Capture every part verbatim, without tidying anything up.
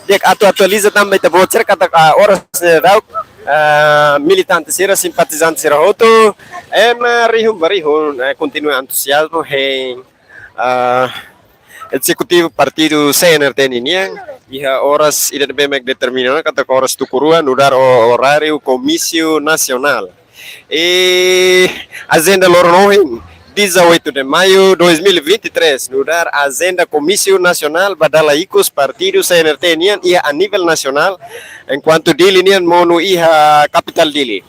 Di'ak, atu atualiza tan ba ita-boot sira katak, ah, oras ne'e daudauk, ah, militante sira, simpatizante sira hotu, ema rihun ba rihun, eh, kontinua entuziazmu hein, ah, ezekutivu partidu C N R T ninian, iha oras ida ne'ebé mak determina ona katak oras tuku rua nu'udar o-, oráriu komísiu nasionál. E ajenda loron ohin, dezoito de maio dois mil e vinte e três, nu'udar ajenda Komísiu Nasionál ba dala ikus partidu C N R T nian iha a nivel nasionál, enkuantu Dili nian monu iha kapitál Dili.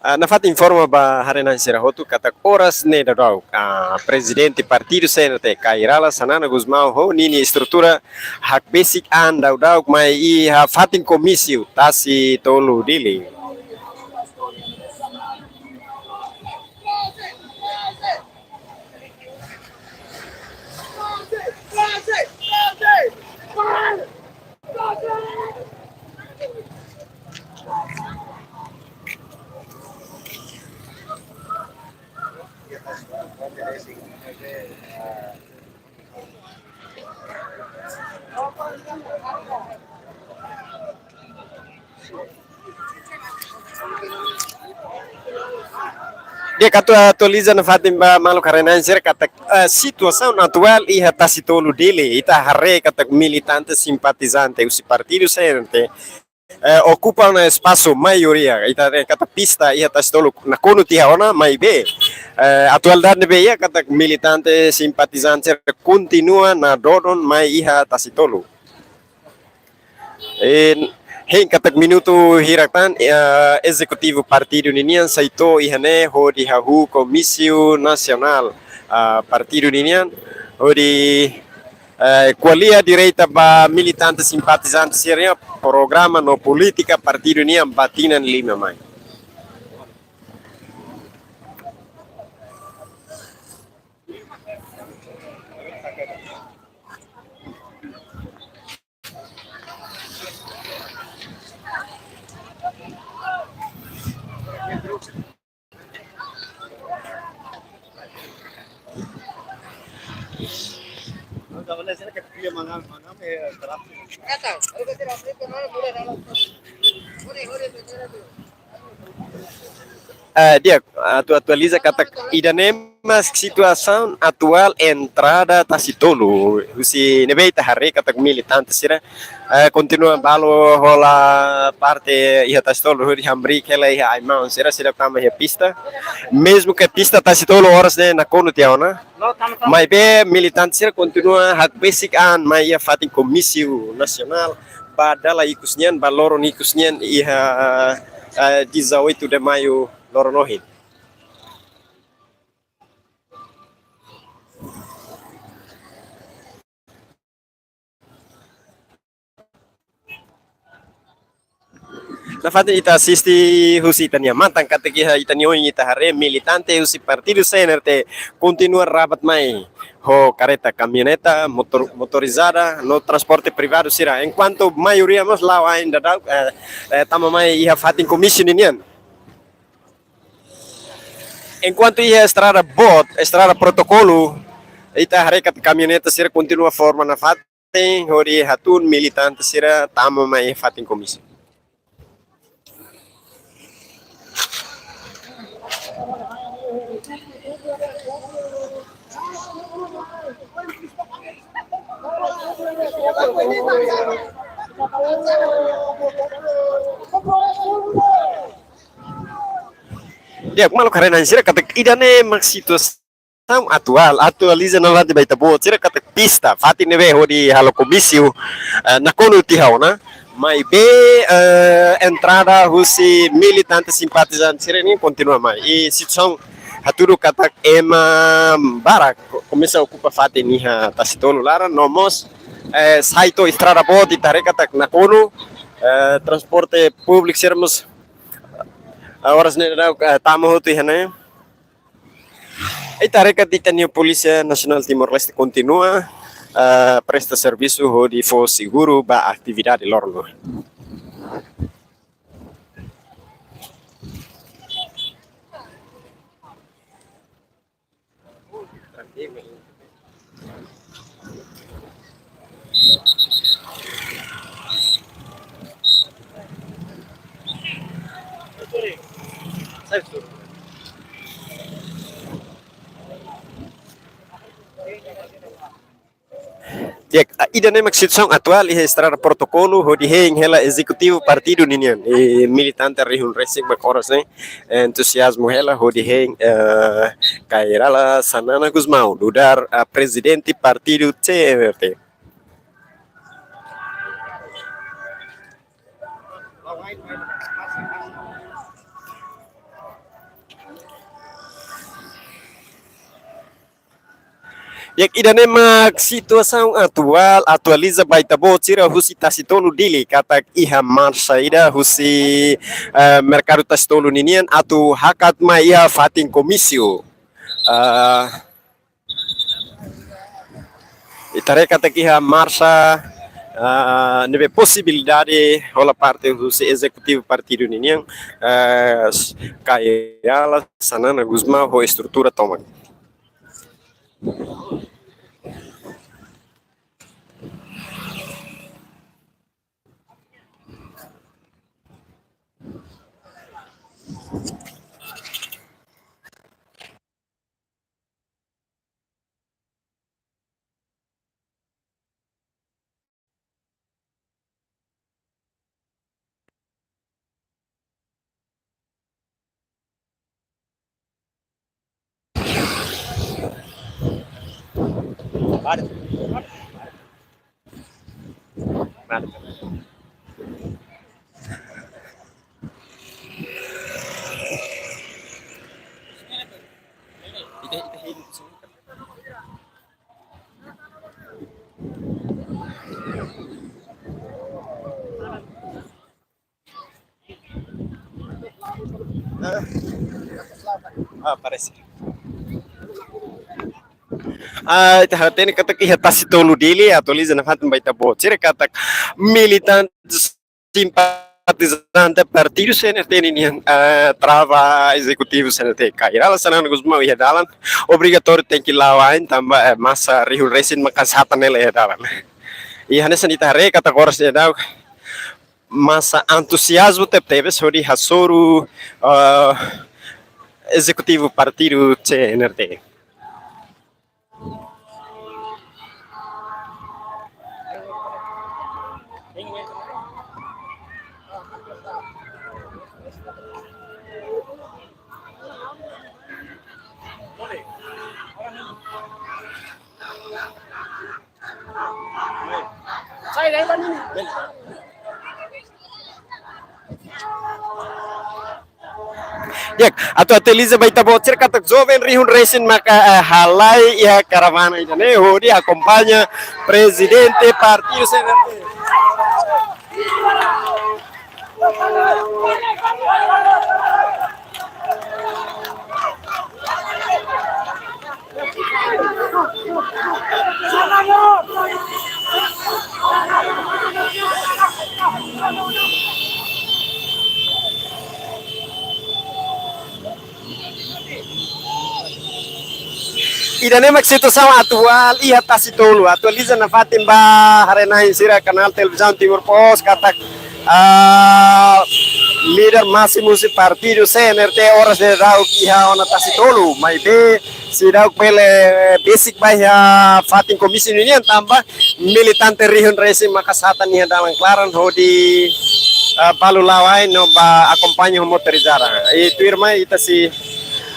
Ah, nafatin informa ba haree-na'in sira hotu katak oras ne'e daudauk, ah, prezidente partidu C N R T, Kay Rala Xanana Gusmão ho ninia estrutura hakbesik an daudauk mai iha fatin komísiu Tasi Tolu Dili. Di'ak, atu atualiza nafatin ba maluk haree-na'in sira katak, eh, situasaun atuál iha Tasi Tolu Dili, ita haree katak militante simpatizante husi partidu C N R T, eh, okupa ona espasu maioria, ita haree katak pista iha Tasi Tolu nakonu tiha ona, maibé, eh, atualidade ne'ebé iha katak militante simpatizante sira kontinua nadodon mai iha Tasi Tolu. E, hein katak minutu hirak tan, eh, ezekutivu partidu ninian sai to'o iha ne'e hodi hahú Komísiu Nasionál, ah, partidu ninian, hodi, eh, ko'alia direta ba militante simpatizante sira-nia programa no polítika partidu nian ba tinan lima mai. Eh, di'ak, atu atualiza katak ida-ne'e mak situasaun atuál entrada Tasi Tolu. Husi ne'ebé ita haree katak militante sira, eh, kontinua balu hola parte iha Tasi Tolu, hodi hamriik hela iha ai-maun sira, sira tama iha pista. Mezmu ke pista Tasi Tolu oras ne'e nakonu tiha ona, maibé militante sira kontinua hakbesik an mai iha fatin Komísiu Nasionál ba dala ikus nian, ba loron ikus nian iha, eh, dezoito de maio loron ohin. Nafatin ita asiste husi ita-nia matan katak iha ita-nia oin ita haree militante husi partidu C N R T kontinua rabat mai ho kareta, kamioneta, motor, motorizada, no transporte privadu sira. Enkuantu maioria mós la'o ain daudauk, eh, eh, tama mai iha fatin komísiu ninian. Enkuantu iha estrada boot, estrada protokolu, ita haree katak kamioneta sira kontinua forma nafatin, hodi hatún militante sira tama mai fatin komísiu. Di'ak, maluk haree-na'in sira, katak ida-ne'e mak situasaun atuál, atualiza nafatin ba ita-boot sira katak pista, fatin ne'ebé hodi halo komísiu, eh, nakonu tiha ona, maibé, eh, entrada husi militante simpatizante sira-ne'e kontinua mai. I situasaun hatudu katak ema barak ko-, komesa okupa fatin iha Tasi Tolu laran, no mós, eh, sai to'o estrada boot ita haree katak nakonu, eh, transporte públiku sira mós, eh, oras ne'e daudauk, eh, tama hotu iha ne'e. Ita haree katak ita-nia Polísia Nasionál Timor-Leste kontinua ah, presta servisu hodi fó seguru ba atividade loron. Di'ak, ah, ida-ne'e mak situasaun atuál iha estrada protokolu hodi hein hela ezekutivu partidu ninian. I militante rihun resin mak oras ne'e entuziazmu hela hodi hein, eh, Kay Rala Xanana Gusmão, nu'udar, ah, prezidente partidu C N R T. Di'ak, ida-ne'e mak situasaun atuál, atualiza ba ita-boot sira husi Tasitolu Dili, katak iha marsa ida husi, eh, merkadu Tasitolu ninian atu hakat mai iha fatin komísiu. Eh, ita haree katak iha marsa, ah, ne'ebé posibilidade hola parte husi ezekutivu partidu ninian, eh, Kay Rala Xanana Gusmão ho estrutura tomak. Ah, parese. Ah, ita hatene katak iha Tasitolu Dili, atualiza nafatin ba ita-boot sira katak militante simpatizante partidu C N R T ninian, eh, trava ezekutivu C N R T Kay Rala Xanana Gusmão iha dalan, obrigatóriu tenke la'o ain tanba, eh, masa rihun resin mak hasa'e hela iha dalan. I hanesan ita haree katak oras ne'e daudaun masa entuziazmu tebetebes hodi hasoru, eh, ezekutivu partidu C N R T. Di'ak, atu atualiza ba ita-boot sira katak joven rihun resin maka, eh, halai iha karavana ida-ne'e hodi akompaña prezidente partidu C N R T. Ida-ne'e mak situasaun atuál iha Tasitolu. Atualiza nafatin ba haree-na'in sira kanál televizaun Timor Post katak, ah, líder másimu husi partidu C N R T oras ne'e daudaun iha ona Tasitolu. Maibé seidauk bele besik ba iha fatin komísiu ninian tanba militante rihun resin maka hasa'e iha dalan klaran hodi, eh, balu la'o ain no bá akompaña ho motorizada. I tuirmai ita sei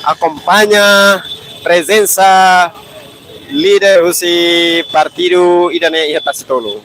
akompaña prezensa líder husi partidu ida-ne'e iha Tasitolu.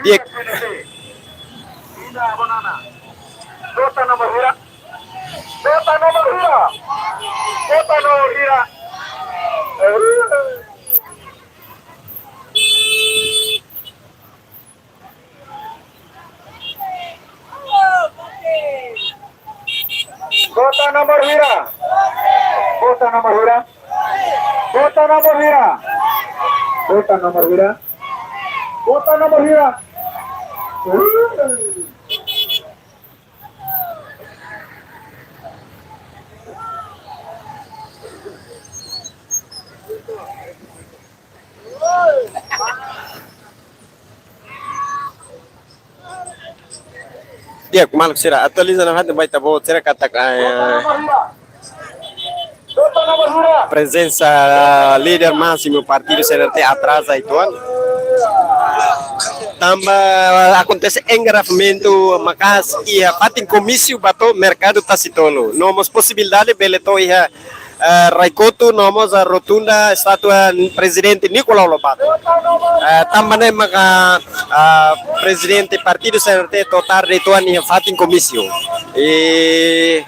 Di'ak. Vota nomor hira. Vota nomor hira. Vota nomor hira. Vota nomor hira. Vota nomor hira. Vota nomor hira. Vota nomor hira. Vota nomor hira. Di'ak, maluk sira, atualiza nafatin ba ita-boot sira katak, eh, prezensa líder másimu partidu C N R T atraza uitoan. Tanba akontese engarrafamentu maka'as iha fatin komísiu ba to'o merkadu Tasitolu. No mós posibilidade bele to'o iha, eh, Rai-Kotu, no mós, eh, rotunda estátua Prezidente Nicolau Lobato. Eh, tanba ne'e maka, eh, prezidente partidu C N R T to'o tarde uitoan iha fatin komísiu. I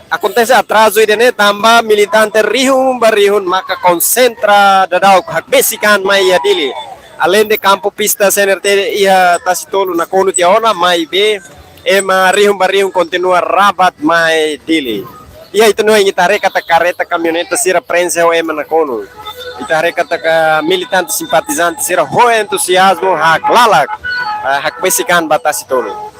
akontese atrazu ida-ne'e tanba militante rihun ba rihun maka konsentra daudaun hakbesik an mai iha Dili. Aleinde kampu pista C N R T iha Tasitolu nakonu tiha ona, maibé ema rihun ba rihun kontinua rabat mai Dili. Iha ita-nia oin ita haree katak karreta, kamioneta sira prenxe ho ema nakonu. Ita haree katak militante simpatizante sira ho entuziazmu haklalak, eh, hakbesik an ba Tasitolu.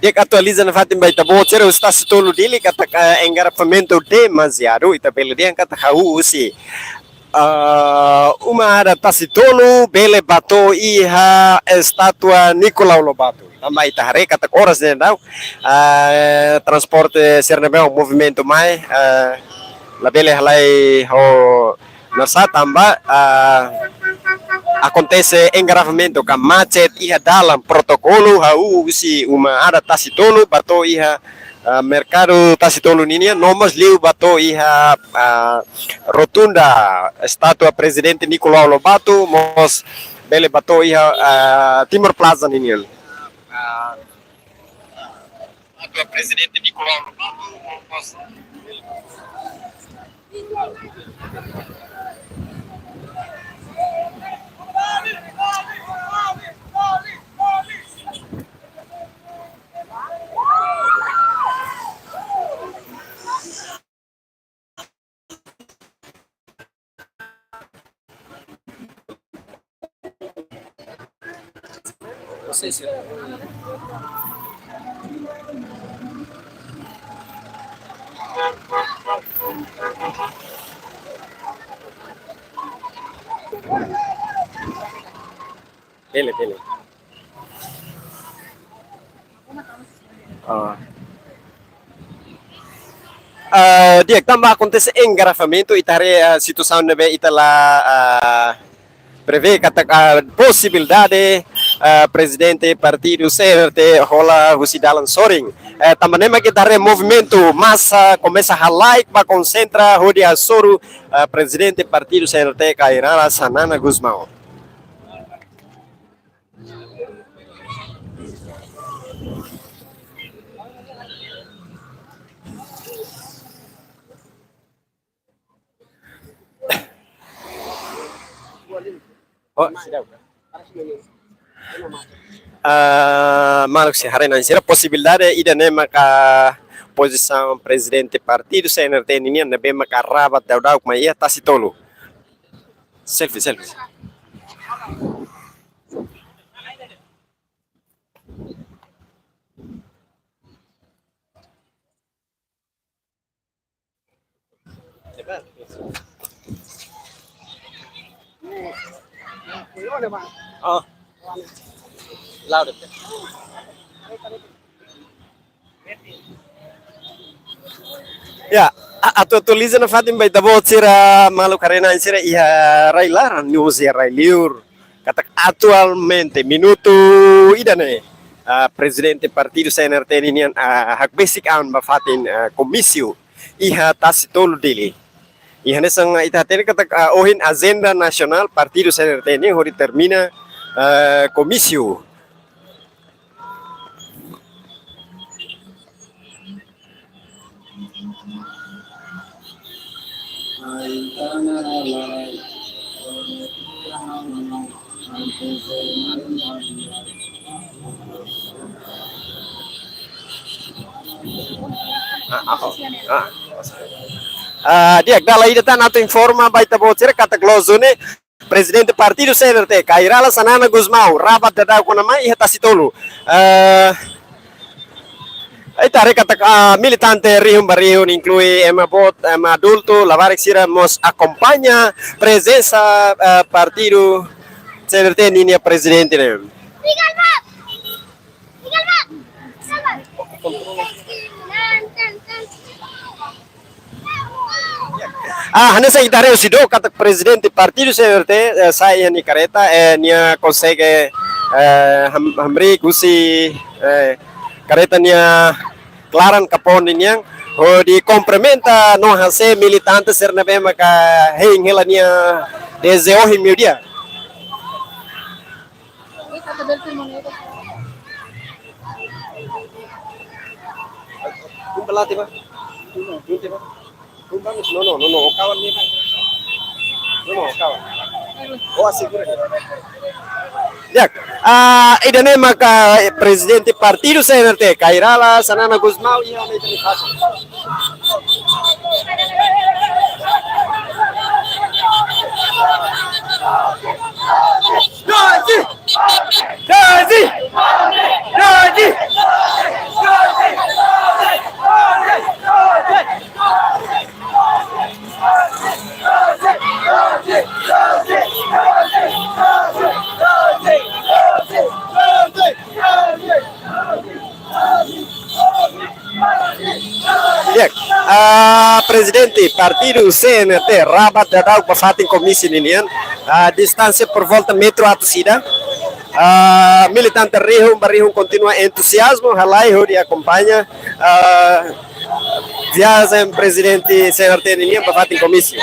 Di'ak, atualiza nafatin ba ita-boot sira husi Tasi Tolu Dili katak, eh, engarrafamentu demasiadu, ita bele dehan katak hahú husi, ah, uma adat Tasi Tolu bele bá to'o iha estátua Nicolau Lobato. Tanba ita haree katak oras ne'e daudaun, ah, transporte sira ne'ebé movimentu mai, ah, labele halai ho narsá tanba, ah, akontese engarrafamentu ka macet iha dalan protokolu hahú husi uma adat Tasi Tolu bá to'o iha, ah, merkadu Tasi Tolu ninian, no mós liu bá to'o iha, ah, rotunda estátua Prezidente Nicolau Lobato, mós bele bá to'o iha, ah, Timor Plaza ninian. Ah, estátua Prezidente Nicolau Lobato, mós Bele, bele. Ah. Ah, di'ak, tanba akontese engarrafamentu, ita haree, ah, situasaun ne'ebé ita la, ah, prevee katak, ah, posibilidade, ah, prezidente partidu C N R T hola husi dalan sorin. Eh, tanba ne'e mak ita haree movimentu massa komesa halai bá konsentra hodi hasoru, ah, prezidente partidu C N R T Kay Rala Xanana Gusmão. Oh, seidauk. Ah, maluk sira, haree na'in sira, posibilidade ida-ne'e maka pozisaun prezidente partidu C N R T ninian ne'ebé maka rabat daudauk mai iha Tasi Tolu. Selfie, selfie. Oh. Louder. Ya, a-, atu-, atualiza nafatin ba ita-boot sira, maluk haree na'in sira iha rai laran, no mós iha rai liur. Katak atualmente minutu ida-ne'e, ah, prezidente partidu C N R T ninian, ah, hakbesik an ba fatin, ah, komísiu iha Tasi Tolu Dili. Iha ne'e hanesan ita hatene katak, ah, ohin ajenda nasionál partidu C N R T ninian hodi termina, ah, komísiu. Ah, ah, oh. Ah. Ah, di'ak, dala ida tan atu informa ba ita-boot sira katak loos duni, prezidente partidu C N R T, Kay Rala Xanana Gusmão, rabat daudauk ona mai iha Tasi Tolu. Eh, ita haree katak, ah, militante rihun ba rihun, inklui ema boot, ema adultu, labarik sira mós akompaña prezensa, eh, partidu C N R T ninia prezidente ne'e. Ah, hanesan ita haree husi dook katak prezidente partidu C N R T, eh, sa'e iha nia kareta, eh, nia konsege, eh, ham-, hamriik husi, eh, kareta nia klaran kapó ninian, hodi kumprimenta no hase'e militante sira ne'ebé maka hein hela nia dezde ohin meiudia. Tumba lá, tiba. Tumba, tumba, tiba. Tumba, no, no, no, no, kawan ni, Pak. No, no, kawan. Oh, asik, kurang. Ya, ah, ida-ne'e maka, eh, prezidente partidu C N R T, Kay Rala Xanana Gusmão, iha ne'e. Gaji! Gaji! Gaji! Ah, Prezidente, partidu C N R T rabat daudauk ba fatin komísiu ninian. Ah, distánsia por volta metru atus ida. Ah, militante rihun ba rihun kontinua entuziazmu, halai hodi akompaña, ah, viajen Prezidente C N R T ninian ba fatin komísiu.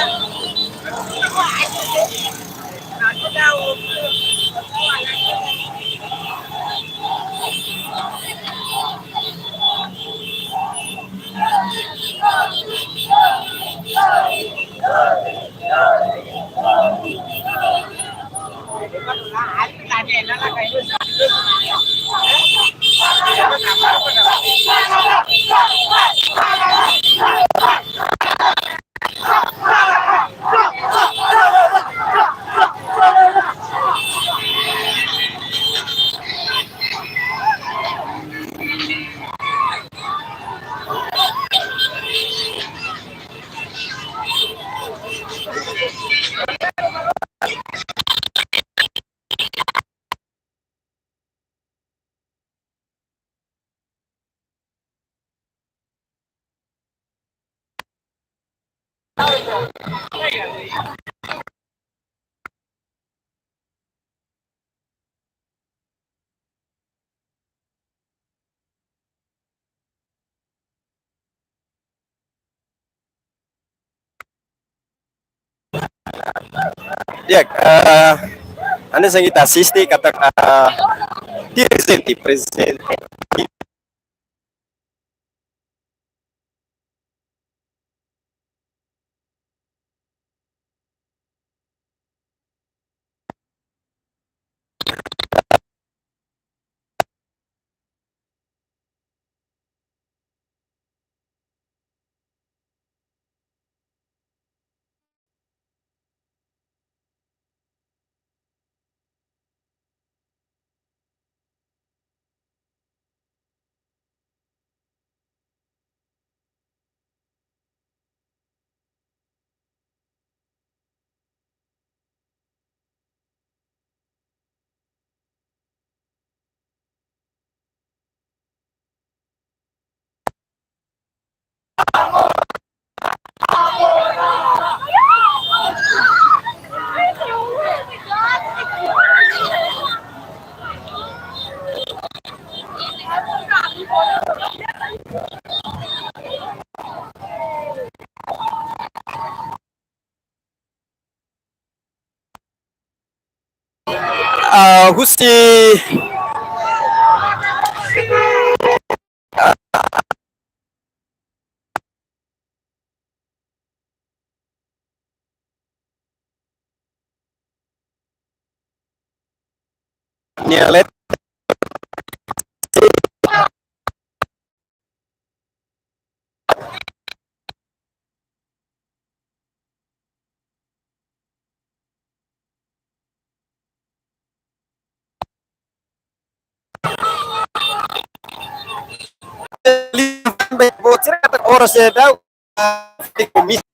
Ya, eh, hanesan ita asiste katak, eh, Prezidente, Prezidente. Ah, husi nia let- Oras daudauk, ah, komísiu.